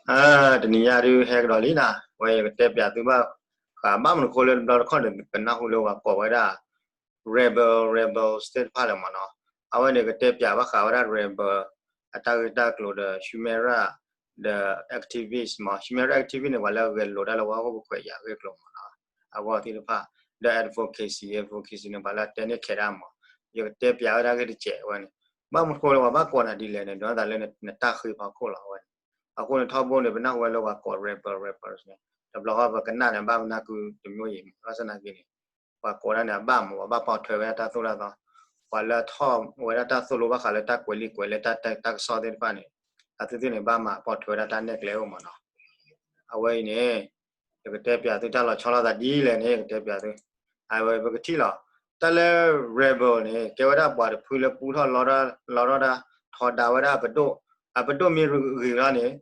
တနံၤညါဒုးဟဲကဒီးလံနၤ, ဝဲယကတဲပျးသုဘၣ်ဃး ဘၣ်မနုၤဃိလၢတဘျီတခီၣ်န့ၣ် ပနၢ်ဟူလၢပှၤကိးဝဲဒၣ် rebel rebel သ့ၣ်တဖၣ်လၢမ့ၢ်နီၤ, အဝဲန့ၣ်ကတဲပျးဘၣ်ဃးဝဲဒၣ် rebel အတၢ်ဂ့ၢ်တၢ်ကျိၤဒီး Sumera ဒီး activist မ့ၢ် Sumera activist န့ၣ် ပှၤလၢအဂဲၤလိာ်တၢ်လၢပှၤဟီၣ်ခိၣ်ဖိခွဲးယာ်အဂ့ၢ်အကျိၤမ့ၢ်နီၤ, အဂီၢ်သ့ၣ်တဖၣ်, ဒီး advocacy, advocacy န့ၣ် ပှၤလၢအတဲန့ၢ်ခဲဒၣ်မ့ၢ်, ယကတဲပျးဝဲဒၣ်ဂ့ၢ်တစဲးဝဲန့ၣ်, ဘၣ်မနုၤဃိလၢပှၤဘၣ်ကိးနၤဒ်လဲၣ်န့ၣ် ဒိးသးလၢနတၢ်ဃ့ဖီခိၣ်လီၤဝဲန့ၣ်, အဃိန့ၣ်ထီဘိန့ၣ် ပနၢ်ဟူဝဲလၢပှၤကိး rebel rebel န့ၣ်, တဘျီဃီပကနၣ်န့ၣ် ဘၣ်မနုၤကုတမျိုးအံၤမ့ၢ် ဘၣ်ဆၣ်သနာ်က့န့ၣ် ပှၤကိးဒၣ်န့ၣ် အဘၣ်မ့ၢ် ပှၤဘၣ်ပိာ်ထွဲဝဲဒၣ်တၢ်သိၣ်တၢ်သီ, ပှၤလၢအထီၣ်ဝဲဒၣ်တၢ်သိၣ်လိဘၣ်ဃးလၢတၢ်ကွဲးလံာ်ကွဲးလဲၢ် တၢ်ကစီၣ်သ့ၣ်တဖၣ်န့ၣ်, အဝဲသ့ၣ်န့ၣ် ဘၣ်မၤပိာ်ထွဲဝဲဒၣ်တၢ်နဲၣ်ကျဲအိၣ်မ့ၢ်နီၤ, အဝဲအံၤန့ၣ် ယကတဲပျးသုတၢ်လီၤဆီလိာ်သးဒ်လဲၣ်န့ၣ် ယကတဲပျးသု, အဝဲပကထံၣ်လီၤ, တၢ်လၢ rebel န့ၣ် ကဲဝဲဒၣ်ပှၤတဖုလၢပူထီၣ်လီထီၣ်တၢ် ထီဒါဝဲဒၣ်အပဒိၣ်, အပဒိၣ်မ့ၢ်ဂ့ၤလီၤန့ၣ်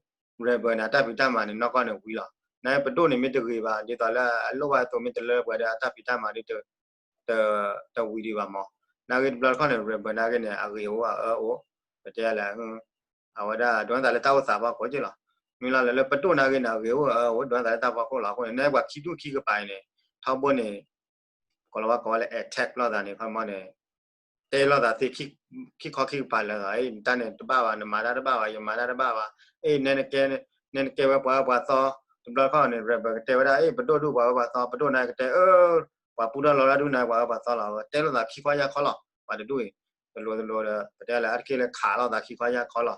rebel န့ၣ် အတၢ်ဖံးတၢ်မၤန့ၣ် နီၢ်ကီၢ်န့ၣ်ဝံၤလီၤ, နာ်က့ပဒိၣ်န့ၣ်မ့ၢ်တဂ့ၤဘၣ် ဒ်သိးလၢအလိၣ်ဘၣ်အသိးမ့ၢ်တလၢပှဲၤဒီး အတၢ်ဖံးတၢ်မၤဒ် တဝံၤဒံးဘၣ်မ့ၢ်, နာ်က့တဘျီတခီၣ်န့ၣ် rebel နာ်က့န့ၣ် အဂ့ၤအိၣ်အအၢအိၣ်, ပတဲလဲၣ်, အဝဲဒၣ်ဒိးန့ၢ်သးလၢတၢ်အိၣ်သးဖီခိၣ်က့လီၤ, မ့ၢ်လီၤလၢလၢပဒိၣ်နာ်က့န့ၣ် အဂ့ၤအိၣ်အအၢအိၣ် ဒိးန့ၢ်သးလၢတၢ်ဖီခိၣ်လီၤ, အဃိန့ၣ် နဲပှၤခံဒူၣ်ခံကပၤအံၤန့ၣ် ထီဘိန့ၣ် ကိးလီၤဝဲကိးဝဲလၢ attack လိာ်သးန့ၣ် ခီမီန့ၣ် တဲလိာ်သးသ့ ခံခီခံကပၤလၢာ်သး အ့ နတၢ်န့ၣ်တဘၣ်ဘၣ် နမၤတၢ်တဘၣ်ဘၣ် ယမၤတၢ်တဘၣ်ဘၣ်, အ့ နဲနကဲ နဲနကဲဝဲပှၤအၢပှၤသီ, တဘျီတခီၣ်န့ၣ် rebel ကတဲဝဲဒၣ် အ့ ပဒိၣ်ဒူၣ်ပှၤအၢပှၤသီ ပဒိၣ်နာ်က့တဲ အၢ ပှၤပူထီၣ်လီထီၣ်ဒူၣ်နာ်က့ပှၤအၢပှၤသီလီၤ, တဲလိာ်သးခံခီယၢ်ခီလီၤ, ပှၤတဒူၣ်အံၤ တလိၤတလိၤဒီး ပတဲလၢအါတက့ၢ်လၢခးလိာ်သးခံခီယၢ်ခီလီၤ,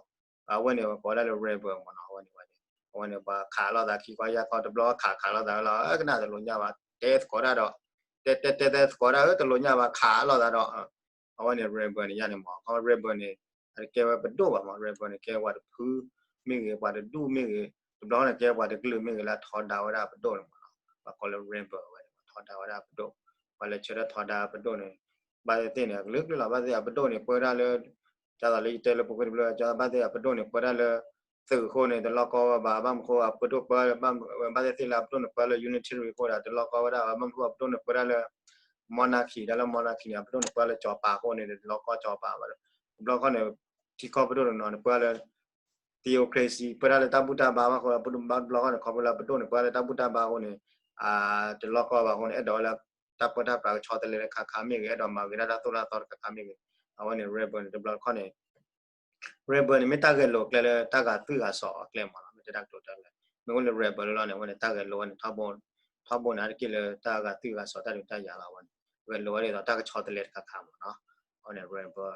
အဝဲန့ၣ်ကိးဝဲဒၣ်လၢ rebel မ့ၢ်နီၤ, အဝဲန့ၣ် အဝဲန့ၣ်ပှၤခးလိာ်သးခံခီယၢ်ခီ တဘျီခးခးလိာ်သးလီၤ ကနၣ်တလိၤညါဘၣ် တဲသကိးတၢ်ဒီး တဲတဲတဲတဲသကိးတၢ် အၢ တလိၤညါဘၣ် ခးလိာ်သးဒီး အဝဲန့ၣ် rebel န့ၣ်ယါန့ၣ်မ့ၢ် ခီ rebel န့ၣ် အတကဲဝဲပဒိၣ်ဘၣ်မ့ၢ် rebel န့ၣ် ကဲပှၤတဖုမ့ၢ်ဂ့ၤ ပှၤတဒူၣ်မ့ၢ်ဂ့ၤ တဘျီန့ၣ် ကဲပှၤတကလုာ်မ့ၢ်ဂ့ၤလၢထီဒါဝဲဒၣ်ပဒိၣ်န့ၣ်မ့ၢ်နီၤ, ပှၤကိးလၢ rebel ဝဲန့ၣ် ထီဒါဝဲဒၣ်ပဒိၣ်, ပှၤလၢဆၢထၢၣ်ထီဒါပဒိၣ်န့ၣ် ဘၣ်သ့ၣ်သ့ၣ်န့ၣ် အကလုာ်ကလုာ်လီၤ ဘၣ်သ့ၣ်သ့ၣ်အပဒိၣ်န့ၣ် ပၢတၢ်လၢ ကၢ်သိးလၢယတဲလၢပူၤကွံာ်တဘျီ ကၢ်သိးဘၣ်သ့ၣ်အပဒိၣ်န့ၣ် ပၢတၢ်လၢ သုးအဃိန့ၣ် တလီၢ်ကီဝဲဘၣ် ဘၣ်မနုၤဃိအပဒိၣ်ပၢ ဘၣ်သ့ၣ်သ့ၣ်လၢအပဒိၣ်န့ၣ် ပၢလၢ unitary အဃိဒီး တလီၢ်ကီဝဲဒၣ် ဘၣ်မနုၤဃိအပဒိၣ်န့ၣ် ပၢတၢ်လၢ monarchy တၢ်လၢ monarchy န့ၣ် အပဒိၣ်န့ၣ် ပၢလၢစီၤပၤအဃိန့ၣ် တလီၢ်ကီစီၤပၤဘၣ်ဒီး တဘျီခီန့ၣ် ထံကီၢ်ပဒိၣ်တနီၤန့ၣ် ပၢလၢ theocracy ပၢတၢ်လၢတၢ်ဘူၣ်တၢ်ဘါဘၣ်ဃိ ဘၣ်တဘျီခီန့ၣ် ခီဖျိလၢအပဒိၣ်န့ၣ် ပၢလၢတၢ်ဘူၣ်တၢ်ဘါအဃိန့ၣ် တလီၢ်ကီဘၣ်အဃိန့ၣ် အဲၣ်ဒိးလၢ တၢ်ပၢတၢ်ပြးကဆီတလဲတခါခါမ့ၢ်ဂ့ၤ အဲၣ်ဒိးမၤဂ့ၤတၢ်တၢ်သိၣ်တၢ်သီတခါခါမ့ၢ်ဂ့ၤ အဝဲန့ၣ် rebel န့ၣ် တဘျီခီန့ၣ် rebel န့ၣ် မ့ၢ်တၢ်ဂဲၤလိာ်ကျဲလၢတၢ်ဂာ်သွံၣ်ဂာ်စီၤအကျဲမ့ၢ်လီၤ မ့ၢ်တဲတၢ်ကတိၤတၢ်လဲၣ် မ့ၢ်အိၣ်လၢ rebel လီၤန့ၣ် အဝဲန့ၣ် တၢ်ဂဲၤလိာ်ဝဲန့ၣ် ထီဘိန့ၣ် အါတက့ၢ်လၢတၢ်ဂာ်သွံၣ်ဂာ်စီၤတၢ်ဒုးတၢ်ယၤလီၤ အဝဲန့ၣ် ဂဲၤလိာ်ဝဲဒ်သိးတၢ်ကဆီတလဲတခါခါမ့ၢ်နီၤ အဝဲန့ၣ် rebel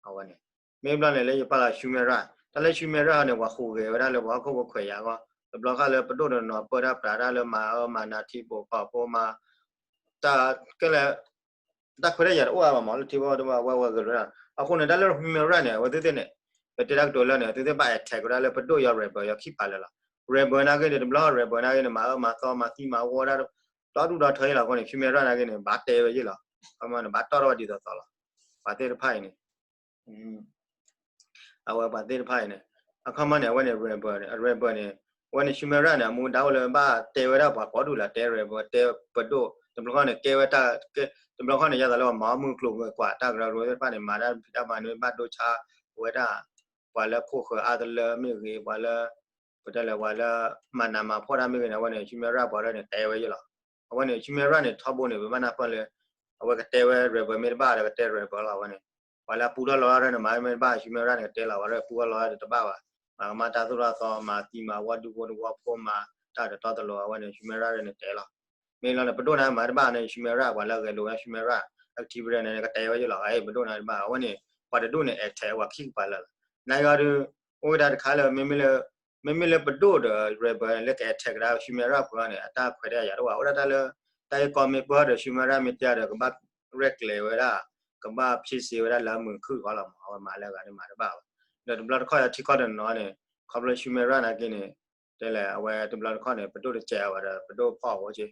အဝဲန့ၣ် မ့ၢ်ဘျီန့ၣ်လၢယပာ်လီၤ Sumera တၢ်လၢ Sumera န့ၣ် ပှၤဃိးဂဲၤဝဲဒၣ်လၢပှၤဟီၣ်ခိၣ်ဖိခွဲးယာ်အဂီၢ် တဘျီဃီလၢပဒိၣ်တနီၤပၢတၢ်ပြးတၢ်လၢမၤအၢမၤနးထံဖိကီၢ်ဖိမၤ တၢ်ကဲလၢ တၢ်ခွဲးတၢ်ယာ်တအိၣ်အါဘၣ်မး လၢထံဖိတဘၣ်ဝဲဝဲဂဲၤလိာ်ဒၣ် အဃိန့ၣ် တၢ်လၢ Sumera န့ၣ် အဝဲသ့ၣ်သ့ၣ်န့ၣ် ပတဲတၢ်ကတိၤလၢန့ၣ် အဝဲသ့ၣ်သ့ၣ်ဘၣ် attack ဝဲဒၣ်လၢပဒိၣ်ယီၤ rebel ယီၤခံပာ်လၢာ်လီၤ rebel နာ်က့န့ၣ် တဘျီ rebel နာ်က့န့ၣ် မၤအၢမၤသီမၤသံမၤဝီဒၣ် ဒီဒူၣ်ဒီထၢအံၤလီၤ အဃိန့ၣ် Sumera နာ်က့န့ၣ် ဘၣ်တဲဝဲယ့ၣ်လီၤ အခီပညီန့ၣ် ဘၣ်တီၣ်ထီၣ်ဝဲဒ်သိးသိးလီၤ ပှၤသ့ၣ်တဖၣ်အံၤန့ၣ် အဝဲပှၤသ့ၣ်တဖၣ်အံၤန့ၣ် အခီပညီန့ၣ် အဝဲန့ၣ် rebel န့ၣ် rebel န့ၣ် အဝဲန့ၣ် Sumera န့ၣ် အမူဒါအိၣ်လၢဘၣ်တဲဝဲဒၣ်ပှၤကိးဒူၣ်လၢတဲ rebel တဲပဒိၣ် တဘျီဃီန့ၣ် ကဲဝဲတၢ် တဘျီဃီန့ၣ် ယသးလၢပှၤမၤအီၣ်မုၢ်ကျိၤဝဲၤကွာ် တၢ်ကရၢကရိသ့ၣ်တဖၣ်န့ၣ် မၤတၢ်ဖံးတၢ်မၤန့ၣ် ဘၣ်ဒိဆါဝဲဒၣ် ပှၤလၢခိၣ်ဃၢၤအါတလၢမ့ၢ်ဂ့ၤ ပှၤလၢ ပတဲလၢပှၤလၢ မၤနးမၤဖှီၣ်တၢ်မ့ၢ်ဂ့ၤန့ၣ် အဝဲန့ၣ် Sumera ပှၤလၢန့ၣ် တဲဝဲယ့ၣ်လီၤ အဝဲန့ၣ် Sumera န့ၣ် ထီဘိန့ၣ် ပဘၣ်နၢ်ပၢၢ်လၢ အဝဲကတဲဝဲ rebel မ့ၢ်တဘၣ်ဒီးကတဲ rebel လီၤ အဝဲန့ၣ် ပှၤလၢအပူထီၣ်လီၤရၢၢ်န့ၣ် မၤမ့ၢ်တဘၣ် Sumera န့ၣ် ကတဲလီၤ ပှၤလၢပူထီၣ်လီၤရၢၢ်တဘၣ်ဘၣ် မၤကမၣ်တၢ်သိၣ်တၢ်သီ မၤသံမၤဝီဒူဖိတဝီဖိမၤ တၢ်တတီတလိၤ အဝဲန့ၣ် Sumera န့ၣ်တဲလီၤ မ့ၢ်လီၤန့ၣ် ပဒိၣ်န့ၣ်မၤတဘၣ်န့ၣ် Sumera ပှၤလၢဂဲၤလိာ်ဝဲ Sumera activist န့ၣ် ကတဲဝဲယ့ၣ်လီၤ ပဒိၣ်န့ၣ်တဘၣ် အဝဲန့ၣ် ပှၤတဒူၣ်န့ၣ် attack ဝဲခံကပၤလၢာ်လီၤ နာ်က့ဒီး အိၣ်ဝဲဒၣ်တခါလၢ မ့မ့ၢ်လၢပဒိၣ်ဒီး rebel လၢက attack ကဒါ Sumera ပှၤန့ၣ် အတၢ်ခွဲးတၢ်ယာ်တအိၣ်ဘၣ် အိၣ်ဒၣ်တၢ်လၢ တၢ်အ့ၣ်ကီမ့ၢ်ပၢၢ်ဒီး Sumera မ့ၢ်တၢ်ဒီး ကဘၣ်ရဲၣ်ကျဲၤဝဲဒၣ် ကဘၣ်ဖံးစ့ဝဲဒၣ်လၢမုာ်ခုၣ်ဃီလီၤမး အဝဲမၤလၢအဂၤန့ၣ်မၤတဘၣ်ဘၣ် ဒီးတဘျီတခီၣ်ယထံကီၢ်တနီၤန့ၣ် ခီဖျိ Sumera နာ်က့န့ၣ် တဲလဲၣ် အဝဲတဘျီတခီၣ်န့ၣ် ပဒိၣ်တစဲးအဝဲဒီး ပဒိၣ်ဖီၣ်အဝဲက့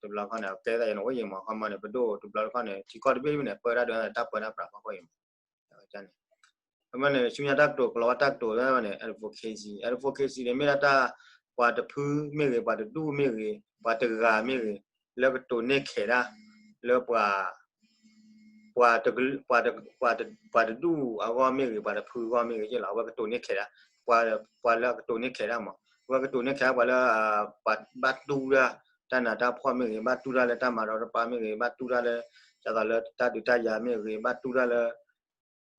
တဘျီတခီၣ်န့ၣ် အကဲသးယဲၢ်န့ၣ် အိၣ်ယံၤမး ခီမီန့ၣ် ပဒိၣ်တဘျီတခီၣ်န့ၣ် ထံကီၢ်တဘ့ၣ်တဘ့ၣ်န့ၣ် ပၢတၢ်ဒိးတၢ်ပၢတၢ်ပြးဖီခိၣ်အံၤမး န့ၣ် အမ့ၢ်န့ၣ် ဆူညါတၢ်ကတိၤ ကလီၤဝဲတၢ်ကတိၤဝဲန့ၣ် advocacy, advocacy န့ၣ် မ့ၢ်ဒၣ်တၢ် ပှၤတဖုမ့ၢ်ဂ့ၤ ပှၤတဒူၣ်မ့ၢ်ဂ့ၤ ပှၤတဂၤမ့ၢ်ဂ့ၤ လၢကတိၤန့ၢ်ခဲးတၢ် လၢပှၤ ပှၤတကလုာ် ပှၤတ ပှၤတ ပှၤတဒူၣ်အဂီၢ်မ့ၢ်ဂ့ၤ ပှၤတဖုအဂီၢ်မ့ၢ်ဂ့ၤ ယ့ၣ်လီၤ အဝဲကတိၤန့ၢ်ခဲးတၢ် ပှၤ ပှၤလၢအကတိၤန့ၢ်ခဲးတၢ်မး ပကတိၤန့ၢ်ခဲအံၤပှၤလၢ ပှၤဘၣ်တူၢ်တၢ် တၢ်နးတၢ်ဖှီၣ်မ့ၢ်ဂ့ၤ, ဘၣ်တူၢ်တၢ်လၢတၢ်မၤရီတပါမ့ၢ်ဂ့ၤ, ဘၣ်တူၢ်တၢ်လၢ ဒ်သိးလၢတၢ်ဒုးတၢ်ယၤမ့ၢ်ဂ့ၤ, ဘၣ်တူၢ်တၢ်လၢ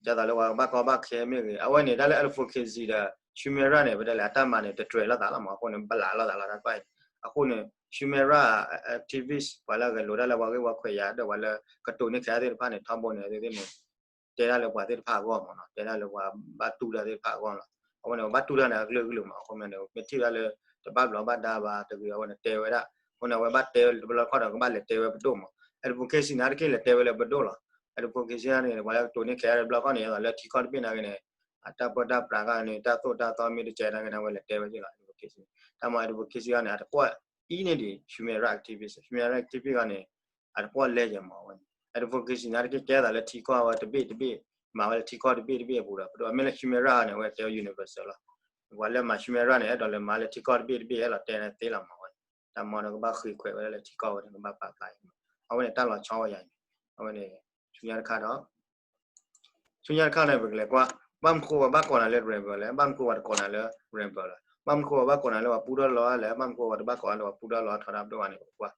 ဒ်သိးလၢပှၤဘၣ်ကီဘၣ်ခဲမ့ၢ်ဂ့ၤ, အဝဲန့ၣ် တၢ်လၢ advocacy ဒီး Humira န့ၣ် ပတဲလၢအတၢ်မၤန့ၣ် တတြဲၤလိာ်သးလီၤမး, အဃိန့ၣ် ဘလးလိာ်သးလီၤတၢ်တဖၣ်အံၤ, အဃိန့ၣ် Humira activist ပှၤလၢအဂဲၤလိာ်တၢ်လၢပှၤဂ့ၢ်ဝီခွဲးယာ် ဒီးပှၤလၢကတိၤန့ၢ်ခဲအံၤသ့ၣ်တဖၣ်န့ၣ် ထီဘိန့ၣ်သ့ၣ်န့ၣ် တဲဒၣ်လၢပှၤသ့ၣ်တဖၣ်အဂီၢ်မးနီၤ, တဲဒၣ်လၢပှၤဘၣ်တူၢ်တၢ်သ့ၣ်တဖၣ်အဂီၢ်လီၤ. အဃိန့ၣ် ပဘၣ်တူၢ်တၢ်န့ၣ် အကလုာ်ကလုာ်မး, အဃိန့ၣ် မ့ၢ်ထံၣ်ဝဲဒၣ်လၢ တဘၣ်ဘျီဘၣ်ဒါဘၣ်တဂ့ၤ အဝဲန့ၣ်တဲဝဲဒၣ်, အဃိန့ၣ် အဝဲဘၣ်တဲတဘျီခီၣ်ဒီး ကဘၣ်လဲၤတဲဝဲပဒိၣ်မး, advocacy န့ၣ်တက့ၢ်လဲၤတဲဝဲလၢပဒိၣ်လီၤ, advocacy န့ၣ် ပှၤလၢကတိၤန့ၢ်ခဲအံၤတဘျီခီၣ်န့ၣ် ဒ်သိးလၢထံကီၢ်တဘ့ၣ်နာ်က့န့ၣ် အတၢ်ပၢတၢ်ပြးဂၤန့ၣ် တၢ်သိၣ်တၢ်သီမ့ၢ်တကဲနာ်က့န့ၣ် အဝဲလဲၤတဲဝဲက့ၤလီၤ advocacy, တၢ်မၤ advocacy ဂၤန့ၣ် အတကွီၣ်အံၤန့ၣ်ဒံး Humira activist, Humira activist ဂၤန့ၣ် အတကွီၣ်လဲၤယဲၢ်မးဝဲန့ၣ် advocacy န့ၣ် တက့ၢ်ကဲသးလၢထံကီၢ်ဝဲတဘ့ၣ်တဘ့ၣ်, မၤဝဲလၢထံကီၢ်တဘ့ၣ်တဘ့ၣ်အပူၤဒီး ပဒိၣ် အမ့ၢ်လၢ Humira န့ၣ် အဝဲတဲဝဲ universal လီၤ. ပှၤလၢမၤ Humira န့ၣ် အဲၣ်ဒိးလၢမၤလၢထံကီၢ်တဘ့ၣ်တဘ့ၣ် အဲၣ်ဒိးတဲန့ၣ်သ့လီၤမးဝဲန့ၣ်, တၢ်မၤဒီးကဘၣ်ဃ့ခွဲးဝဲဒၣ်လၢထံကီၢ်ဝဲန့ၣ် ကဘၣ်ပာ်ဖျါအံၤမး, အဝဲန့ၣ်တၢ်လီၤဆီဝဲယၤန့ၣ်, အဝဲန့ၣ် ဆူညါတခါဒီး ဆူညါတခါန့ၣ် ပကလဲၤကွၢ် ဘၣ်မနုၤဃိပှၤဘၣ်ကိးနၤလၢ rebel လဲၣ်, ဘၣ်မနုၤဃိပှၤတကိးနၤလၢ rebel လဲၣ်, ဘၣ်မနုၤဃိပှၤဘၣ်ကိးနၤလၢပှၤပူထီၣ်လီၤလဲၣ်, ဘၣ်မနုၤဃိပှၤတဘၣ်ကိးနၤလၢပှၤပူထီၣ်လီၤထီဒါပဒိၣ်ဘၣ်န့ၣ် ပကကွၢ်,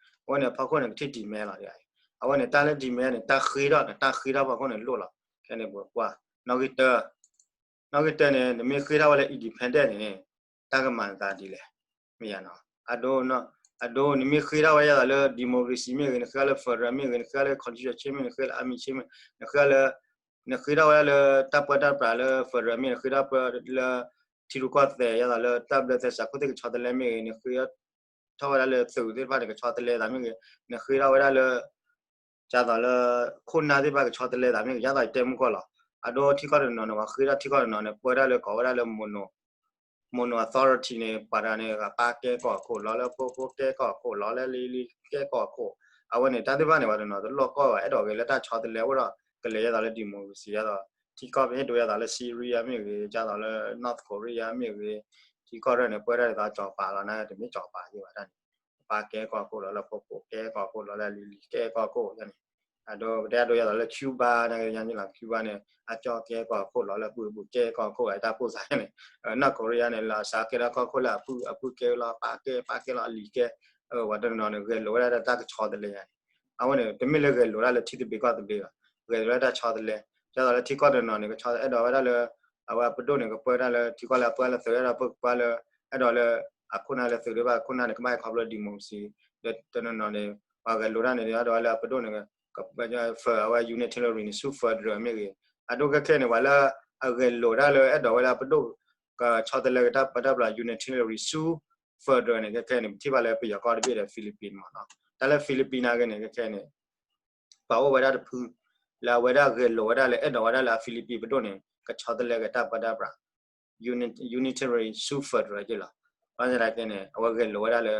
အဝဲန့ၣ် ဖီခိၣ်န့ၣ် ကထံၣ် demand လီၤ, အဝဲန့ၣ် တၢ်လၢ demand န့ၣ် တၢ်ဃ့ထီၣ်န့ၣ် တၢ်ဃ့ထီၣ်ဖီခိၣ်န့ၣ်လိၣ်လီၤ, ခဲန့ၣ် ပကကွၢ်, နီၣ်ဂံၢ်တၢ နီၣ်ဂံၢ်တၢန့ၣ် နမ့ၢ်ဃ့ထီၣ်ဝဲလၢ independent န့ၣ် တၢ်ကမၤနသးဒ်လဲၣ်, မ့ၢ်ယါနီၤ, အဒိ အဒိ နမ့ၢ်ဃ့ထီၣ်ဝဲဒ်သိးလၢ democracy မ့ၢ်ဂ့ၤ, နဃ့ထီၣ်လၢ federal မ့ၢ်ဂ့ၤ, နဃ့ထီၣ်လၢ constitution မ့ၢ်, နဃ့ထီၣ်လၢ army မ့ၢ်, နဃ့ထီၣ်လၢ နဃ့ထီၣ်ဝဲဒၣ်လၢ တၢ်ပၢတၢ်ပြးလၢ federal မ့ၢ်, နဃ့ထီၣ်ပၢလၢ ထံရူၢ်ကီၢ်သဲး ဒ်သိးလၢတၢ်ဘျၢသဲစးခိၣ်သ့ၣ်ကဆီတလဲမ့ၢ်ဂ့ၤ, နဃ့ ထီၣ်ဝဲဒၣ်လၢသုးသ့ၣ်တဖၣ်န့ၣ် ကဆီတလဲသးမ့ၢ်ဂ့ၤ, နဃ့ထီၣ်ဝဲဒၣ်လၢ ဒ်သိးလၢ ခိၣ်နၢ်သ့ၣ်တဖၣ်ကဆီတလဲသးမ့ၢ်ဂ့ၤ, ဒ်သိးယတဲမုၢ်ကီၢ်လီၤ. အဒိထံကီၢ်တနီၤန့ၣ် ပှၤဃ့ထီၣ်ထံကီၢ်တနီၤန့ၣ် ပၢတၢ်လၢကိးဝဲဒၣ်လၢ mono, mono authority န့ၣ် ပှၤတဂၤန့ၣ် ပၢ်ကဲကီၢ်ခိၣ် လီၤလၢဖိဖိကဲကီၢ်ခိၣ် လီၤလၢလံၤလံၤကဲကီၢ်ခိၣ်, အဝဲန့ၣ် တၢ်သ့ၣ်တဖၣ်န့ၣ် ပှၤတနီၤတလိၣ်ကီၢ်ဘၣ် အဲၣ်ဒိးဂဲၤလၢတၢ်ဆီတလဲအိၣ်ဒီး ကလဲၤဒ်သိးလၢ democracy ဒ်သိး ထံကီၢ်ပဟ့ၣ်ဒိးဒ်သိးလၢ Syria မ့ၢ်ဂ့ၤ, ဒ်သိးလၢ North Korea မ့ၢ်ဂ့ၤ, ထံကီၢ်ရဲၣ်န့ၣ် ပၢတၢ်ဒ်သိးကၠီၤပၤလီၤ နတမ့ၢ်ကၠီၤပၤယဲဘၣ်တၢ်န့ၣ်, ပၢ်ကဲကီၢ်ခိၣ် လီၤလၢဖိဖိကဲကီၢ်ခိၣ် လီၤလၢလံၤလံၤကဲကီၢ်ခိၣ်န့ၣ်, အဒိ ပတဲဒိးဒ်သိးလၢ Cuba နကညါန့ၣ်လီၤ Cuba န့ၣ် အကၠီၣ်ကဲကီၢ်ခိၣ် လီၤလၢပုၢ်ပုၢ်ကဲကီၢ်ခိၣ် တၢ်ပိၢ်စါန့ၣ်, North Korea န့ၣ် လီၤစါကဲထီၣ်ကီၢ်ခိၣ်လၢအပုၢ် အပုၢ်ကဲလီၤ ပၢ်ကဲ ပၢ်ကဲလီၤအလံၤကဲ, ပှၤတနီၤန့ၣ် ဂဲၤလိာ်ဝဲဒၣ်တၢ်ကဆီတလဲယါန့ၣ်, အဝဲန့ၣ် တမ့ၢ်လၢဂဲၤလိာ်ဒၣ်လၢထံသဘျ့ကီၢ်သဘျ့ဘၣ်, ဂဲၤလိာ်ဒၣ်တၢ်ဆီတလဲ, ဒ်သိးလၢထံကီၢ်တနီၤန့ၣ် ကဆီအဲၣ်ဒိးဝဲဒၣ်လၢ အဝဲအပဒိၣ်န့ၣ် ကပၢတၢ်လၢထံကီၢ်လၢအပၢလၢသုး အဲၣ်ဒိးပၢကပၢလၢ အဲၣ်ဒိးလၢ အခိၣ်နၢ်လၢသုးဒ်ဘၣ် အခိၣ်နၢ်န့ၣ် ကဘၣ်ဟဲခီဖျိ democracy ဒီးတနီၤနီၤန့ၣ် ပှၤဂဲၤလိာ်တၢ်န့ၣ် အဲၣ်ဒိးဝဲလၢအပဒိၣ်န့ၣ် ကပၢ အဝဲ unitary န့ၣ် ဆူ federal မ့ၢ်ဂ့ၤ, အဒိခဲခဲန့ၣ် ပှၤလၢအဂဲၤလိာ်ဒၣ်လၢအဲၣ်ဒိးဝဲလၢအပဒိၣ် ကဆီတလဲကတၢ်ပၢတၢ်ပြး unitary ဆူ federal န့ၣ် ခဲခဲန့ၣ် ပထံၣ်ဘၣ်လၢပယီၤကီၢ်တဘ့ၣ်ဒီး Philippines မ့ၢ်နီၤ, တၢ်လၢ Philippines နာ်က့န့ၣ် ခဲခဲန့ၣ် ပှၤအိၣ်ဝဲဒၣ်တဖု လၢအဝဲဒၣ်ဂဲၤလိာ်ဝဲဒၣ်လၢအဲၣ်ဒိးဝဲဒၣ်လၢအ Philippines ပဒိၣ်န့ၣ် ကဆီတလဲကတၢ်ပၢတၢ်ပြး unitary ဆူ federal က့လီၤ. ဘၣ်ဆၣ်သနာ်က့န့ၣ် အဝဲဂဲၤလိာ်ဝဲဒၣ်လၢ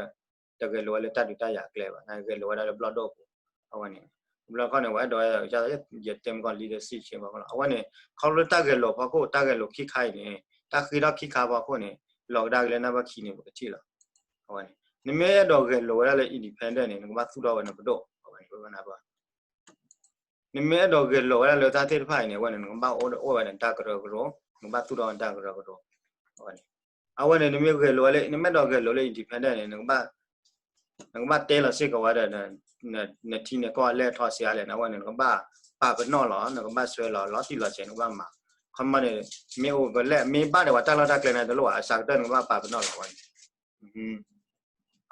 တဂဲၤလိာ်ဝဲလၢတၢ်ဒုးတၢ်ယၤအကျဲဘၣ်, ဂဲၤလိာ်ဝဲဒၣ်လၢဘျီၣ်ဒိၣ်ပူၤ, အဝဲန့ၣ် ဘျီၣ်ခီန့ၣ် ပှၤအဲၣ်ဒိးဝဲဒၣ် ယတဲမ့ၢ်ကီၢ် leadership ဆ့ၣ်ဖီခိၣ်လီၤ. အဝဲန့ၣ် ခီဖျိတၢ်ဂဲၤလိာ်ဖီခိၣ် တၢ်ဂဲၤလိာ်ခံခါအံၤန့ၣ် တၢ်ဃ့ထီၣ်ခံခါဖီခိၣ်န့ၣ် လီၤကဒါက့ၤလၢနၢ်ဘၣ်ခံန့ၣ် ပကထံၣ်လီၤ. အဝဲန့ၣ် နမ့ၢ်အဲၣ်ဒိးဂဲၤလိာ်ဝဲဒၣ်လၢ independent န့ၣ် နကဘၣ်သူၣ်ထီၣ်ဝဲနပဒိၣ်, အဝဲန့ၣ် နမ့ၢ်အဲၣ်ဒိးဂဲၤလိာ်ဝဲဒၣ်လၢတၢ်သ့ၣ်တဖၣ်အံၤန့ၣ် အဝဲန့ၣ် နကဘၣ်အိၣ်ဝဲဒၣ်နတၢ်ကရၢကရိ, နကဘၣ်သူၣ်ထီၣ်ဝဲနတၢ်ကရၢကရိ, အဝဲန့ၣ် အဝဲန့ၣ် နမ့ၢ်ဂဲၤလိာ်ဝဲလၢ နမ့ၢ်အဲၣ်ဒိးဂဲၤလိာ်လၢ independent န့ၣ် နကဘၣ်တဲလီၤစ့ၢ်ကီးဝဲဒီး နထံနကီၢ်အလဲၢ်ထီၣ်ဆံးအါလဲၣ်န့ၣ် အဝဲန့ၣ် နကဘၣ်ပာ်ပနီၣ်လီၤ, နကဘၣ်စွဲလီၤ လီၤတံၢ်လီၤဆဲး နကဘၣ်မၤ, ခီမီန့ၣ် မ့ၢ်အိၣ်ကလဲၣ် မ့ၢ်ဘၣ်ဒီးပှၤတၢ်လီၢ်တၢ်ကျဲန့ၣ်တလိၣ်ဘၣ်, အစှၤကတၢၢ်နကဘၣ်ပာ်ပနီၣ်လီၤ အဝဲန့ၣ်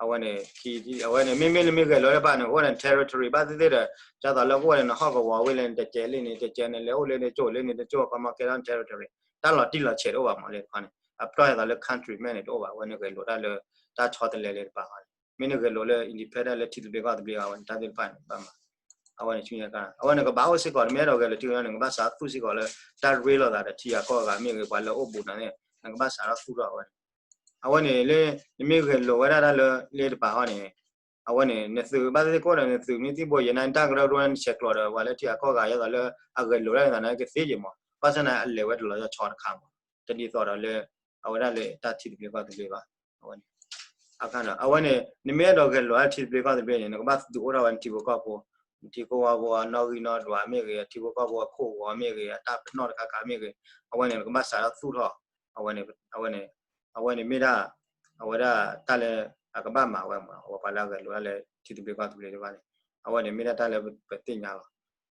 အဝဲန့ၣ် အဝဲန့ၣ် မ့မ့ၢ်နမ့ၢ်ဂဲၤလိာ်လၢဘၣ်န့ၣ် အိၣ်ဝဲဒၣ် territory ဘၣ်သ့ၣ်သ့ၣ်ဒီး ဒ်သိးလၢကအိၣ်ဝဲဒၣ်နဟီၣ်ကဝီၤဝံၤလၢနတကဲလံန့ၣ် တကဲန့ၣ် လဲၤအိၣ်လၢန့ၣ်ကၠိၣ်လၢန့ၣ်တကၠိၣ် ခီမီကဲထီၣ် territory တၢ်လီၤတံၢ်လီၤဆဲးတအိၣ်ဘၣ်မးလၢတခီန့ၣ် အပတီၢ်ဒ်သိးလၢ country မဲာ်န့ၣ်တအိၣ်ဘၣ် အဝဲန့ၣ်ဂဲၤလိာ်တၢ်လၢ တၢ်ဆီတလဲလၢတပၤဃီန့ၣ် မ့ၢ်နဂဲၤလိာ်လၢ independent လၢထံသဘျ့ကီၢ်သဘျ့အဝဲန့ၣ် တၢ်သ့ၣ်တဖၣ်န့ၣ် ဘၣ်မၤ အဝဲန့ၣ်ဆူညါခါ အဝဲန့ၣ်ကဘၣ်အိၣ်စ့ၢ်ကီး နမ့ၢ်အဲၣ်ဒိးဂဲၤလိာ်ထံကီၢ်န့ၣ် နကဘၣ်စးသူၣ်စ့ၢ်ကီးလၢ တၢ်ရ့လိာ်သးဒီးထံဂၤကီၢ်ဂၤမ့ၢ်ဂ့ၤ ပှၤလၢအိၣ်ဘူးနၤန့ၣ် နကဘၣ်စးထီၣ်သူၣ်ထီၣ်အဝဲန့ၣ် အဝဲန့ၣ်လၢ နမ့ၢ်ဂဲၤလိာ်ဝဲဒၣ်တၢ်လၢလၢတပၤဃီန့ၣ် အဝဲန့ၣ် နသုးဘၣ်သ့ၣ်သ့ၣ်ကအိၣ်ဒီး နသုးမ့ၢ်သံၣ်ဘိယဲၢ်နၤ နတၢ်ကရၢကရိန့ၣ် နဆဲးကျိးဒီး ပှၤလၢထံဂၤကီၢ်ဂၤ ဒ်သိးလၢ အဂဲၤလိာ်ဒၣ်န့ၣ်သးန့ၣ်ကသ့ယဲၢ်မး ဘၣ်ဆၣ်န့ၣ် အလဲၤဝဲတလီၤဆီတခါမး တဒ်သိးဒီးလၢ အဝဲဒၣ်လၢတၢ်ထံသဘျ့ကီၢ်သဘျ့ဘၣ် အဝဲန့ၣ် အဝဲန့ၣ် နမ့ၢ်အဲၣ်ဒိးဂဲၤလိာ်ဒၣ်ထံသဘျ့ကီၢ်သဘျ့န့ၣ် နကဘၣ်ဒုးအိၣ်ထီၣ်ဝဲနထံဖိကီၢ်ဖိ နထံဖိကီၢ်ဖိအနီၣ်ဂံၢ်နီၣ်ဒွးမ့ၢ်ဂ့ၤ အထံဖိကီၢ်ဖိအခိၣ်ဂီၤမ့ၢ်ဂ့ၤ အတၢ်ပနီၣ်တခါခါမ့ၢ်ဂ့ၤ အဝဲန့ၣ် နကဘၣ်စးထီၣ်သူၣ်ထီၣ် အဝဲန့ၣ် အဝဲန့ၣ် အဝဲန့ၣ်မ့ၢ်ဒၣ် အဝဲဒၣ်တၢ်လၢ အကဘၣ်မၤဝဲမး အဝဲပှၤလၢအဂဲၤလိာ်ဒၣ်လၢထံသဘျ့ကီၢ်သဘျ့တဖၣ်န့ၣ် အဝဲန့ၣ်မ့ၢ်ဒၣ်တၢ်လၢပသ့ၣ်ညါလီၤ.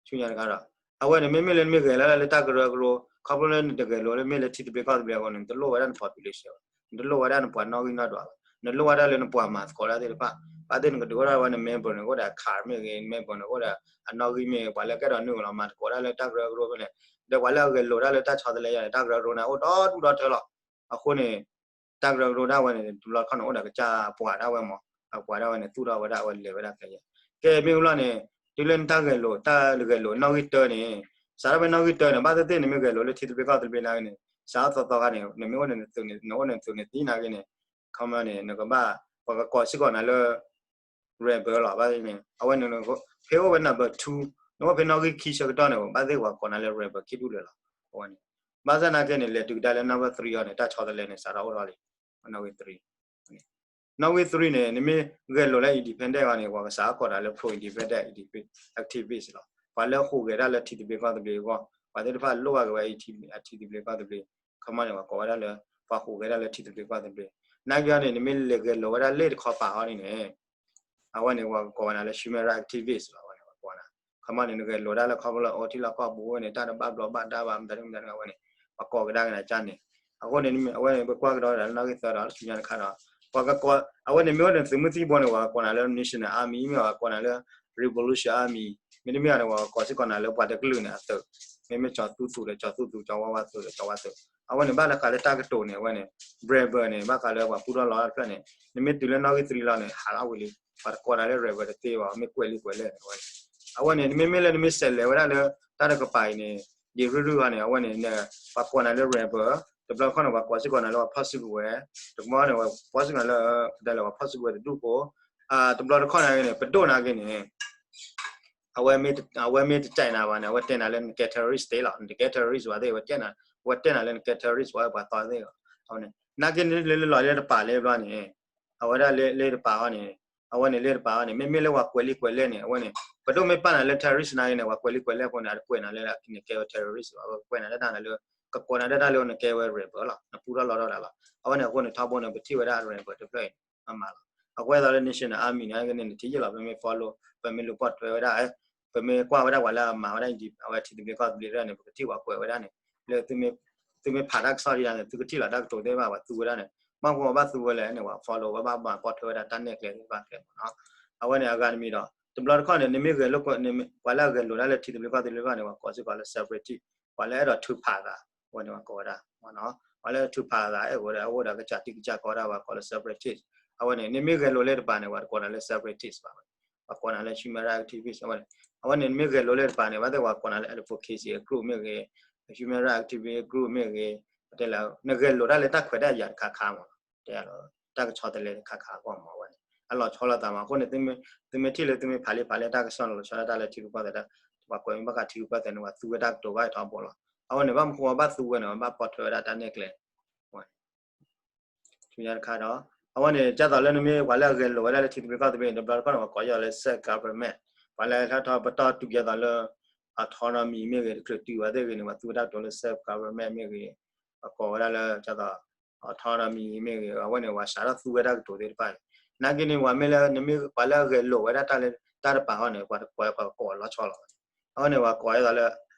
ဆူညါတခါဒီး အဝဲန့ၣ်မ့မ့ၢ်လၢနမ့ၢ်ဂဲၤလၢလၢတၢ်ကရၢကရိ ခီဖျိလၢနတဂဲၤလိာ်လၢမ့ၢ်လၢထံသဘျ့ကီၢ်သဘျ့အဂီၢ်န့ၣ် နတလိၣ်ဝဲဒၣ်န population ဘၣ်, နတလိၣ်ဝဲဒၣ်နပှၤနီၣ်ဂံၢ်နီၣ်ဒွးဘၣ်, နလိၣ်ဝဲဒၣ်လၢနပှၤမၤသကိးတၢ်သ့ၣ်တဖၣ်, ဘၣ်သ့ၣ်နကဒုးအိၣ်ဒၣ်ဝဲန member န့ၣ် အိၣ်ဒီးအခးမ့ၢ်ဂ့ၤ, န member န့ၣ် အိၣ်ဒီးအနီၣ်ဂံၢ်မ့ၢ်ဂ့ၤ, ပှၤလၢကအဲၣ်ဒိးနုာ်လီၤမၤသကိးတၢ်လၢတၢ်ကရၢကရိဖဲန့ၣ် ဒီးပှၤလၢအဂဲၤလိာ်တၢ်လၢတၢ်ဆီတလဲယါန့ၣ် တၢ်ကရၢကရိန့ၣ် အိၣ်ဒီဒူၣ်ဒီထၢလီၤ. အဃိန့ၣ် တၢ်ကရၢကရိဒၣ်ဝဲန့ၣ် တဘျီတခီၣ်န့ၣ် အိၣ်ဒီးကစၢ်ပှၤဒၣ်ဝဲမး, အပှၤဒၣ်ဝဲန့ၣ် သူၣ်ထီၣ်ဝဲဒၣ်အဝဲလဲၤဝဲဒၣ်ကဲယဲ, ကဲမ့ၢ်ဝံၤလီၤန့ၣ် တုၤလၢနတၢ်ဂဲၤလိာ် တၢ်ဂဲၤလိာ်နီၣ်ဂံၢ်တၢန့ၣ် စးထီၣ်ဖဲနီၣ်ဂံၢ်တၢန့ၣ် ဘၣ်သ့ၣ်သ့ၣ်နမ့ၢ်ဂဲၤလိာ်လၢထံသဘျ့ကီၢ်သဘျ့နာ်က့န့ၣ် စးထီၣ်သီသီခါန့ၣ် နမ့ၢ်အိၣ်န့ၣ် နအိၣ်န့ၣ်သုးန့ၣ်သံနာ်က့န့ၣ် ခီမီန့ၣ် နကဘၣ် ပှၤကကိးစ့ၢ်ကီးနၤလၢ rebel လီၤ. ဘၣ်သ့ၣ်န့ၣ် အဝဲန့ၣ် ဖဲအိၣ်ဝဲ number two နအိၣ်ဖဲနီၣ်ဂံၢ်ခံဆၢကတီၢ်န့ၣ် ဘၣ်သ့ၣ်ပှၤကိးနၤလၢ rebel ခံဒူၣ်လၢာ်လီၤ. အဝဲန့ၣ် ဘၣ်ဆၣ်နာ်က့န့ၣ် လဲၤတုၤကဒါလၢ number three အီၤန့ၣ် တၢ်ဆီတလဲန့ၣ် စးထီၣ်အိၣ်ထီၣ်လံ နီၣ်ဂံၢ် three နီၣ်ဂံၢ် three န့ၣ် နမ့ၢ်ဂဲၤလိာ်လၢ independent အီၤန့ၣ် ပှၤကစးထီၣ်ကိးနၤလၢ pro independent activist လီၤ. ပှၤလၢဟူးဂဲၤတၢ်လၢထံသဘျ့ကီၢ်သဘျ့အဂီၢ် ပှၤသ့ၣ်တဖၣ်လိၣ်ဘၣ်က့ၤဝဲ ထံသဘျ့ကီၢ်သဘျ့ ခီမီန့ၣ် ပှၤကိးဝဲဒၣ်လၢ ပှၤဟူးဂဲၤတၢ်လၢထံသဘျ့ကီၢ်သဘျ့ နာ်က့အီၤန့ၣ် နမ့ၢ်လဲၤဂဲၤလိာ်ဝဲဒၣ်လ့ၣ်တခီပၤအီၤန့ၣ်န့ၣ် အဝဲန့ၣ် ပှၤကကိးဝဲနၤလၢ human rights activist လီၤ. အဝဲန့ၣ် ပှၤကိးနၤ ခီမီန့ၣ် နဂဲၤလိာ်တၢ်လၢခီဖျိလၢအိၣ်ထံလီၢ်ကီၢ်ပူၤဝဲန့ၣ် တၢ်တဘၣ်ဘျီးဘၣ်ဒါဘၣ် မတၤမတၤအဝဲန့ၣ် ပှၤကိးကဒါက့ၤနၤကၢ်န့ၣ် အဃိန့ၣ် အဝဲန့ၣ် ပကွၢ်ကဒီးဒၣ်လၢနီၣ်ဂံၢ်သၢဒီး ဆူညါတခါဒီး ပှၤကကိး အဝဲန့ၣ်မ့ၢ်အိၣ်န့ၣ် သုးမုၢ်သံၣ်ဘိန့ၣ် ပှၤကကိးနၤလၢ national army မ့ၢ်ပှၤကကိးနၤလၢ revolution army မ့တမ့ၢ်အီၤန့ၣ် ပှၤကကိးစ့ၢ်ကီးနၤလၢပှၤတကလုာ်န့ၣ် အသုး မ့မ့ၢ်ကၠီၤသူသူဒီးကၠီၤသူသူ ကၠီၤဝါဝါသူဒီးကၠီၤဝါသူ အဝဲန့ၣ် ဘၣ်လၢဃးလၢတၢ်ကတိၤန့ၣ် အဝဲန့ၣ် rebel န့ၣ် ဘၣ်ဃးလၢပှၤပူထီၣ်လီၤတဖျၢၣ်န့ၣ် နမ့ၢ်တုၤလၢနီၣ်ဂံၢ် three လီၤန့ၣ် ဟးထီၣ်ဝံၤလံ ပှၤတကိးနၤလၢ rebel တသ့ဘၣ် မ့ၢ်ကွဲးလံကွဲးလဲၣ်န့ၣ် အဝဲန့ၣ် အဝဲန့ၣ် နမ့မ့ၢ်လၢနမ့ၢ်ဆဲးလဲၤဝဲဒၣ်လၢ တၢ်တကပၤအံၤန့ၣ် ဒ်ရူၢ်ရူၢ်အီၤန့ၣ် အဝဲန့ၣ် ပှၤကိးနၤလၢ rebel တဘျီတခီၣ်န့ၣ် ပှၤကိးစ့ၢ်ကီးနၤလၢပှၤဖီၣ်စုကဝဲၤ တဘျီန့ၣ် ပှၤကိးစ့ၢ်ကီးနၤလၢ ပတဲလၢပှၤဖီၣ်စုကဝဲၤတဒူၣ်ဖိ တဘျီတခီၣ်န့ၣ် ပဒိၣ်နာ်က့န့ၣ် အဝဲမ့ၢ်တတဲနၤဘၣ်န့ၣ် အဝဲတဲနၤလၢနကဲ terrorist သ့လီၤ. နတကဲ terrorist ဘၣ်သ့ၣ် အဝဲတဲနၤလၢနကဲ terrorist ဝဲပှၤသီသ့ၣ်လီၤ. အဝဲန့ၣ် နာ်က့န့ၣ်လၢလၢလီၤလၢတပၤလၢဘျီန့ၣ် အဝဲဒၣ်လၢလၢတပၤအီၤန့ၣ် အဝဲန့ၣ်လၢတပၤအီၤန့ၣ် မ့မ့ၢ်လၢပှၤကွဲးလံကွဲးလဲၣ်န့ၣ် အဝဲန့ၣ် ပဒိၣ်မ့ၢ်ပာ်နၤလၢ terrorist နာ်က့န့ၣ် ပှၤကွဲးလံကွဲးလဲၣ်ဖိန့ၣ် အတကွဲးနၤလၢနကဲဝဲ terrorist ဘၣ် အဝဲကွဲးနၤဒၣ်နၤလၢ ကကိးနၤဒၣ်တၢ်လၢနကဲဝဲ rebel လီၤ. နပူထီၣ်လီထီၣ်တၢ်လီၤ. အဝဲန့ၣ်အဃိန့ၣ် ထီဘိန့ၣ် ပထံၣ်ဝဲဒၣ် rebel တဖျၢၣ်အံၤန့ၣ် အမၤလီၤ. အဃိသတးလၢ national army န့ၣ် ကန့ၣ်နထံၣ်ယဲၢ်လီၤ ပမ့ၢ် follow ပမ့ၢ်လူၤပိာ်ထွဲဝဲဒၣ် ပမ့ၢ်ကွၢ်ဝဲဒၣ်ပှၤလၢအမၤဝဲဒၣ် အဝဲထံသဘျ့ကီၢ်သဘျ့တဖျၢၣ်န့ၣ် ပကထံၣ်ပှၤကွဲးဝဲဒၣ်န့ၣ် လၢ သုမ့ၢ်ဖးတၢ်ကစီၣ်ဒ်န့ၣ် သုကထံၣ်လီၤတၢ်ကတိၤသ့ၣ်တဖၣ် ပှၤသူဝဲဒၣ်န့ၣ် ဘၣ်မနုၤဘၣ်သူဝဲလဲၣ်န့ၣ် ပှၤ follow ဝဲဘၣ်မၤပိာ်ထွဲဝဲဒၣ်တၢ်နဲၣ်ကျဲသ့ၣ်တဖၣ်ကျဲမးနီၤ. အဝဲန့ၣ်အဂၤတမံၤဒီး တဘျီတခီၣ်န့ၣ် နမ့ၢ်ဂဲၤလိာ် ပှၤလၢအဂဲၤလိာ်ဒၣ်လၢထံသဘျ့ကီၢ်သဘျ့တဖၣ်န့ၣ် ပှၤကိးစ့ၢ်ကီးလၢ separatist ပှၤလၢအဲၣ်ဒိးထုးဖးအသး အဝဲန့ၣ်ပှၤကိးဝဲဒၣ် ပှၤလၢထုးဖးအသး အဲၣ်ဝဲဒၣ် အအိၣ်ဒီးကစၢ်တံၢ်ကစၢ်ကီတၢ် ပှၤကိးလၢ separatist အဝဲန့ၣ် နမ့ၢ်ဂဲၤလိာ်လၢတပၤန့ၣ် ပှၤတကိးနၤလၢ separatist ဘၣ် ပှၤကိးနၤလၢ human rights activist အဝဲန့ၣ် အဝဲန့ၣ် နမ့ၢ်ဂဲၤလိာ်လၢတပၤန့ၣ် ဘၣ်သ့ၣ်ပှၤကိးနၤလၢ advocacy group မ့ၢ်ဂ့ၤ human rights activist group မ့ၢ်ဂ့ၤ ပတဲလၢ နဂဲၤလိာ်ဒၣ်လၢတၢ်ခွဲးတၢ်ယာ်တခါခါမး တဲလီၤ တၢ်ကဆီတလဲတခါခါအဂီၢ်မးဝဲန့ၣ် အလီၤဆီလိာ်သးမး အဃိန့ၣ် သုမ့ၢ်ထံၣ်လၢသုမ့ၢ်ဖးလံဖးလၢတၢ်ကစီၣ်န့ၣ် လီၤဆီဒၣ်တၢ်လၢထံရူၢ်ကီၢ်သဲး ပှၤကွဲးမ့ၢ်ဘၣ်ဃးထံရူၢ်ကီၢ်သဲးန့ၣ် ပှၤသူဝဲတၢ်ကတိၤဘၣ်ထီဘိလီၤ. အဝဲန့ၣ် ဘၣ်မနုၤဃိဘၣ်သူဝဲန့ၣ် ဘၣ်ပိာ်ထွဲဝဲဒၣ်တၢ်နဲၣ်ကျဲ ဆူညါတခါဒီး အဝဲန့ၣ် ဒ်သိးလၢနမ့ၢ်ပှၤလၢအဂဲၤလိာ်ဝဲဒၣ်လၢထံသဘျ့ကီၢ်သဘျ့န့ၣ် တဘျီတခီၣ်န့ၣ် ပှၤကိးယီၤလၢ self government ပှၤလၢဟဲထီၣ်ပတီၢ်တုၤယဲသိးလၢ autonomy မ့ၢ်ဂ့ၤ တချုးတုၤဝဲသ့ၣ်ဂ့ၤန့ၣ် ပှၤသူဝဲတၢ်ကတိၤလၢ self government မ့ၢ်ဂ့ၤ ပှၤကိးဝဲဒၣ်လၢဒ်သိး autonomy မ့ၢ်ဂ့ၤ အဝဲန့ၣ် ပှၤစးထီၣ်သူဝဲတၢ်ကတိၤသ့ၣ်တဖၣ်န့ၣ် နာ်က့န့ၣ် ပှၤမ့ၢ်လၢ နမ့ၢ်ပှၤလၢအဂဲၤလိာ်ဝဲဒၣ်တၢ်လၢတၢ်တပၤဃီန့ၣ် ပှၤတကွဲးပှၤကိးလီၤဆီလီၤ. အဝဲန့ၣ် ပှၤကိးဒ်သိးလၢ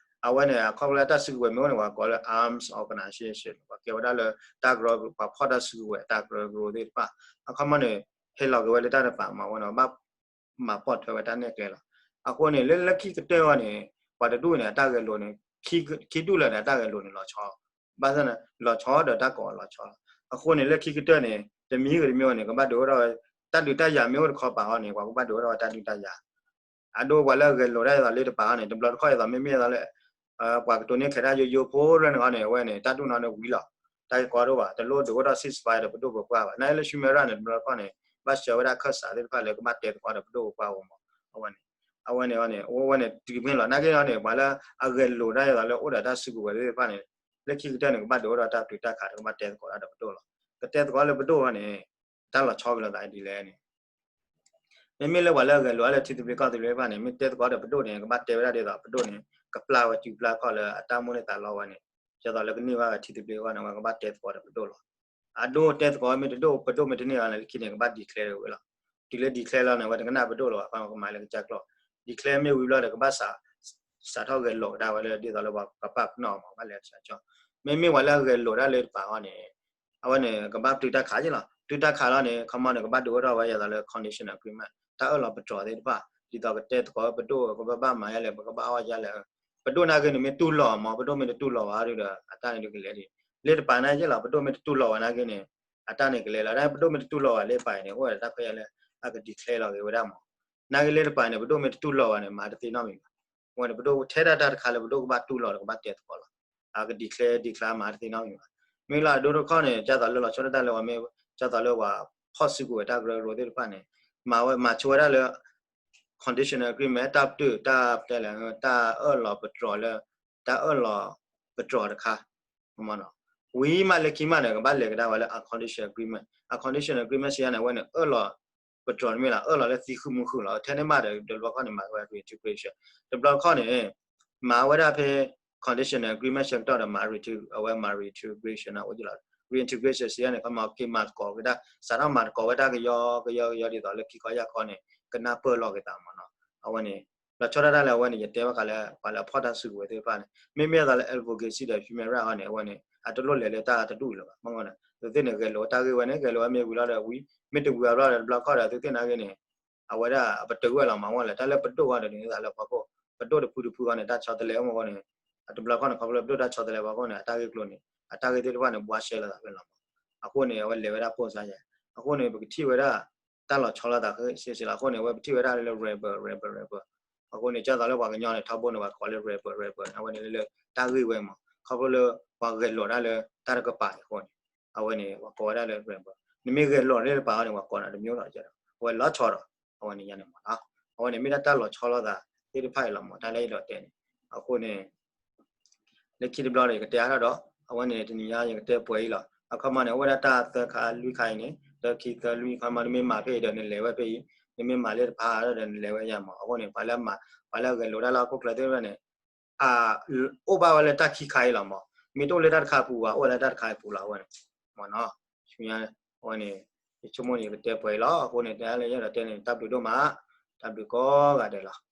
အဝဲန့ၣ် အခီပညီလၢတၢ်စုကဝဲၤမ့ၢ်အိၣ်န့ၣ် ပှၤကိးလၢ arms organization ပှၤကဲဝဲဒၣ်လၢ တၢ်ကရၢ ပှၤဖီၣ်တၢ်စုကဝဲၤ တၢ်ကရၢကရိသ့ၣ်တဖၣ် အခီပညီန့ၣ် ဟဲလီၤက့ၤဝဲလၢတၢ်တပၤမးဝဲန့ၣ် ဘၣ်မၤပိာ်ထွဲဝဲတၢ်နဲၣ်ကျဲလီၤ. အဃိန့ၣ် လၢလၢခံကတၢၢ်အီၤန့ၣ် ပှၤတဒူၣ်န့ၣ် အတၢ်ဂဲၤလိာ်န့ၣ် ခံဒူၣ်လၢာ်န့ၣ် အတၢ်ဂဲၤလိာ်န့ၣ်လီၤဆီ ဘၣ်ဆၣ်န့ၣ် လီၤဆီဒီးတၢ်ကိးလီၤဆီလီၤ. အဃိန့ၣ် လၢခံကတၢၢ်န့ၣ် တမံၤဂ့ၤတမံၤဂ့ၤန့ၣ် ကဘၣ်ဒုးအိၣ်ထီၣ်ဝဲ တၢ်ဒုးတၢ်ယၤမ့ၢ်အိၣ်တခီပၤအီၤန့ၣ် ပှၤကဘၣ်ဒုးအိၣ်ထီၣ်ဝဲတၢ်ဒုးတၢ်ယၤ အဒိပှၤလၢအဂဲၤလိာ်တၢ်ဒ်သိးလၢတပၤအီၤန့ၣ် တဘျီတခီၣ်ဒ်သိးမ့မ့ၢ်ဒ်သိးလၢ ပှၤကတိၤန့ၢ်ခဲးတၢ်ယိယိဖိရၢန့ၣ်အီၤန့ၣ် အဝဲန့ၣ် တၢ်ဒုးန့ၣ်ဝံၤလီၤ. တၢ်ဂ့ၢ်ကီဒိၣ်ဘၣ် တလိၣ်ဒုးအိၣ်ထီၣ် ceasefire ဒီးပဒိၣ်ပပှၢ်ဘၣ်. နာ်က့လၢ human rights န့ၣ် တဘျီတခီၣ်န့ၣ် ဘၣ်ဆှၢဝဲဒၣ်ခၢၣ်စးသ့ၣ်တဖၣ်လၢကဘၣ်တဲသကိးဒီးပဒိၣ်ပပှၢ်အဂီၢ်မး အဝဲန့ၣ် အဝဲန့ၣ်အီၤန့ၣ် အဝဲန့ၣ် တုၤမ့ၢ်လီၤ နာ်က့အီၤန့ၣ် ပှၤလၢအဂဲၤလိာ်တၢ်ဒ်သိးလၢအိၣ်ဒီးတၢ်စုကဝဲၤသ့ၣ်တဖၣ်န့ၣ် လၢခံကတၢၢ်န့ၣ် ကဘၣ်ဒုးအိၣ်ဒီးတၢ်ပတုာ်တၢ်ခးဒီးကဘၣ်တဲသကိးတၢ်ဒီးပဒိၣ်လီၤ. ကတဲသကိးလၢပဒိၣ်အီၤန့ၣ် တၢ်လီၤဆီကလိာ်သးဒ်လဲၣ်န့ၣ် မ့မ့ၢ်လၢပှၤလၢအဂဲၤလိာ်လၢထံသဘျ့ကီၢ်သဘျ့တဖၣ်န့ၣ် မ့ၢ်တဲသကိးဒီးပဒိၣ်န့ၣ် ကဘၣ်တဲဝဲဒၣ်ဒ်သိးပဒိၣ်န့ၣ် ကပျၢ်ဝဲစုပျၢ်ခီၣ်လၢအတၢ်မိၣ်န့ၢ်သးလီဝဲန့ၣ် ဒ်သိးလၢကန့ၢ်ဘၣ်ဝဲထံသဘျ့အဂီၢ်န့ၣ် ဝဲကဘၣ်တဲသကိးဒီးပဒိၣ်လီၤ. အဒိတဲသကိးမ့ၢ်တဒိၣ် ပဒိၣ်မ့ၢ်တန့ၢ်အီၤန့ၣ် လၢခံန့ၣ် ကဘၣ် declare ဝဲလီၤ. တုၤလၢ declare လီၤန့ၣ် အဝဲတကနၣ်ပဒိၣ်လၢၤဘၣ် ကမၤလၢကစၢ်ကျိာ် declare မ့ၢ်ဝံၤဘျီဒီး ကဘၣ်စး စးထီၣ်ဂဲၤလိာ်ကဒါဝဲလၢ ဒ်သိးလၢပှၤကပာ်ပနီၣ်အီၤမး ဘၣ်လဲၤဆၢကီ မ့မ့ၢ်ပှၤလၢအဂဲၤလိာ်ဒၣ်လၢတပၤအဂီၢ်န့ၣ် အဝဲန့ၣ် ကဘၣ်ပတုာ်တၢ်ခးက့လီၤ. ပတုာ်တၢ်ခးလီၤန့ၣ် ခီမီန့ၣ် ကဘၣ်ဒုးအိၣ်ထီၣ်ဝဲဒ်သိးလၢ conditional agreement တၢ်အၢၣ်လီၤပတြီၤသ့ၣ်တဖၣ် ဒ်သိးကတဲသကိးပဒိၣ် ကဘၣ်ဘၣ်မၤယါလဲၣ် ပကဘၣ်အီၣ်ယါလဲၣ် ပဒိၣ်နာ်က့န့ၣ် မ့ၢ်တူၢ်လိာ်မး ပဒိၣ်မ့ၢ်တတူၢ်လိာ်ဘၣ်ဒီး အတၢ်န့ၣ်ဒုးကလဲၤဒ် လၢတပၤနာ်က့လီၤ ပဒိၣ်မ့ၢ်တတူၢ်လိာ်ဘၣ်နာ်က့န့ၣ် အတၢ်န့ၣ်ကလဲၤလီၤ. တၢ်ပဒိၣ်မ့ၢ်တတူၢ်လိာ်ဘၣ်လၢပၤန့ၣ် အိၣ်ဝဲဒၣ်တၢ်ခွဲးယာ်လၢ အက declare လီၤက့ၤဝဲဒၣ်မး နာ်က့လၢတပၤန့ၣ် ပဒိၣ်မ့ၢ်တတူၢ်လိာ်ဘၣ်န့ၣ် မၤတသ့နီတမံၤဘၣ်. အဝဲန့ၣ် ပဒိၣ်ထဲဒၣ်တၢ်တခါလၢပဒိၣ်ကဘၣ်တူၢ်လိာ်ဒီးကဘၣ်တဲသကိးလီၤ. အက declare declare မၤတသ့နီတမံၤဘၣ်. မ့ၢ်လၢအဒိတခီန့ၣ် ဒ်သိးလၢလီၤဆီဒၣ်တၢ်လၢပှၤမ့ၢ် ဒ်သိးလၢပှၤဖီၣ်စုကဝဲၤတၢ်ကရၢကရိသ့ၣ်တဖၣ်န့ၣ် မၤဝဲ မၤဆိဝဲဒၣ်လၢ conditional agreement တၢ်ပတုာ် တၢ်တဲလဲၣ် တၢ်အၢၣ်လီၤပတြီၤလၢ တၢ်အၢၣ်လီၤပတြီၤတခါ ဝံၤမးလၢခံမးန့ၣ် ကဘၣ်လဲၤကဒါဝဲလၢ unconditional agreement. Unconditional agreement စံးယါန့ၣ် အဝဲန့ၣ် အၢၣ်လီၤပတြီၤတမ့ၢ်လၢ အၢၣ်လီၤလၢသံဃုာ်မူဃုာ်လီၤ. ထဲန့ၣ်မးဒီး တဘျီခီန့ၣ် မၤဝဲ reintegration တဘျီခီန့ၣ် မၤဝဲဒၣ်ဖဲ conditional agreement ဆၢကတီၢ်ဒီး မၤ reintegr အဝဲမၤ reintegration အိၣ်က့လီၤ. Reintegration စံးယါန့ၣ် ခီမီက့ၤမၤသကိးက့ၤတၢ် စးထီၣ်မၤသကိးဝဲတၢ်ကယီကယီကယီ ဒ်သိးလၢခံခီယၢ်ခီန့ၣ် ကနၢ်ပၢၢ်လိာ်က့ၤသးမးနီၤ. အဝဲန့ၣ် လီၤဆီဒၣ်တၢ်လၢအဝဲန့ၣ် ယတဲဘၣ်ဃးလၢ ပှၤလၢအဖီၣ်တၢ်စုကဝဲၤသ့ၣ်တဖၣ်န့ၣ် မ့မ့ၢ်အသိးလၢ advocacy ဒီး human right အဂီၢ်န့ၣ် အဝဲန့ၣ် အတလိၣ်လဲၤလၢတၢ်တဒူၣ်လၢၤဘၣ်. မ့ၢ်န့ၣ် သုသ့ၣ်န့ၣ် ဂဲၤလိာ်တၢ်ဂ့ၢ်ဝဲန့ၣ် ဂဲၤလိာ်ဝဲမ့ၢ်ဝံၤလီၤဒီးဝံၤ မ့ၢ်တဝံၤအဘျီဒီး တဘျီခီဒီး သုသ့ၣ်နာ်က့န့ၣ် အဝဲဒၣ် ပတဂၢၢ်လီၤမးဝဲလဲၣ် တၢ်လၢပဒိၣ်ဝဲဒီးန့ၣ် သးလၢပှၤခိၣ် ပဒိၣ်တဖုတဖုအဂီၢ်န့ၣ် တၢ်ဆီတလဲအိၣ်မးဝဲန့ၣ် အတဘျီခီန့ၣ် ခီဖျိလၢပဒိၣ်တၢ်ဆီတလဲပှၤခိၣ်န့ၣ် အတၢ်ဂ့ၢ်ကျိၤန့ၣ် အတၢ်ဂ့ၢ်သ့ၣ်တဖၣ်န့ၣ် ဘှါရှဲလိာ်သးဖဲလီၤမး. အဃိန့ၣ် အဝဲလဲၤဝဲဒၣ်ပိၢ်စါယဲ အဃိန့ၣ် ပကထံၣ်ဝဲဒၣ် တၢ်လီၤဆီလိာ်သးဃ့စ့စ့လီၤ. အဃိန့ၣ် အဝဲပထံၣ်ဝဲဒၣ်လၢ rebel rebel rebel အဃိန့ၣ် ဒ်သိးလၢပှၤကညီန့ၣ် ထီဘိန့ၣ် ပှၤကိးလၢ rebel rebel န့ၣ် အဝဲန့ၣ်လၢတၢ်ဂ့ၢ်ဝဲမး ခီဖျိလၢ ပှၤဂဲၤလိာ်တၢ်လၢတၢ်တကပၤအံၤအဃိန့ၣ် အဝဲန့ၣ် ပှၤကိးဝဲဒၣ်လၢ rebel နမ့ၢ်ဂဲၤလိာ်န့ၣ်တပၤအီၤန့ၣ် ပှၤကိးနၤတမျိုးဒီး အဝဲလီၤဆီဒီး အဝဲန့ၣ်ညါန့ၣ်မးနီၤ. အဝဲန့ၣ်မ့ၢ်ဒၣ်တၢ်လီၤဆီလိာ်သးသ့ၣ်တဖၣ်အံၤလီၤမး တၢ်လၢယဒီးတဲန့ၣ် အဃိန့ၣ် လၢခံတဘျီဒီး ယကတဲအါထီၣ်ဒီး အဝဲန့ၣ်တနံၤညါယကတဲပှဲၤအံၤလီၤ. အခီမီန့ၣ် အိၣ်ဝဲဒၣ်တၢ်သၢခါလွံၢ်ခါအံၤန့ၣ် သၢခံသၢလွံၢ်ခီမီ နမ့ၢ်မၤဖဲအံၤဒီးနလဲၤဝဲဖဲအံၤ နမ့ၢ်မၤလၢတဖၣ်ဒီးနလဲၤဝဲယါမး. အဃိန့ၣ် ပှၤလၢအဂဲၤလိာ်တၢ်လၢဟီၣ်ခိၣ်ချၢသ့ၣ်တဖၣ်န့ၣ် အ အိၣ်ဘၣ်ဝဲလၢတၢ်ခံခါအံၤလီၤမး. မ့ၢ်တအိၣ်လၢတၢ်တခါအပူၤဘၣ် အိၣ်ဝဲလၢတၢ်တခါအံၤအပူၤလီၤ အဝဲန့ၣ် မ့ၢ်နီၤ. ဆူညါ အဝဲန့ၣ် ယဆိကမိၣ်န့ၣ် ယကတဲပှဲၤအံၤလီၤ. အဃိန့ၣ် တဲလၢယအဲၣ်ဒိးတဲန့ၣ် တၢ်ဘျုးဒိၣ်မး တၢ်ဘျုးကိးဂၤဒဲးလီၤ.